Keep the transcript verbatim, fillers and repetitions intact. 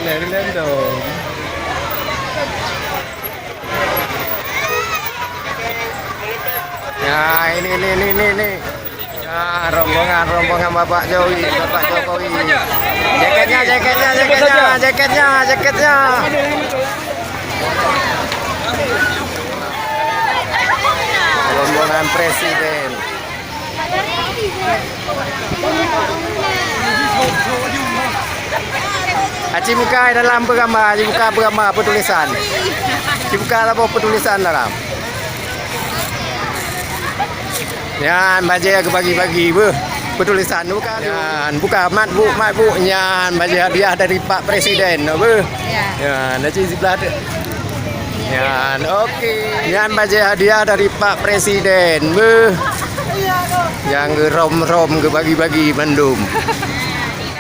Lendong. Ya, ini, ini, ini, ini, ini. Ya, rombongan, rombongan Bapak Jokowi, Bapak Jokowi. Jaketnya, jaketnya, jaketnya, jaketnya, jaketnya. Rombongan Presiden. Aci buka dalam peugamba, aci buka peugamba, peue tulisan. Aci buka saboh peue tulisan dalam. Nyan bajèe geubagi-bagi beuh. Peue tulisan buka. Nyan buka, mat buk, mat buk. Nyan bajèe hadiah dari Pak Presiden beuh. Ya. Nyan aci siblah tu. Nyan, oke. Nyan bajèe hadiah dari Pak Presiden beuh. Nyang geurom-rom geubagi-bagi mandum.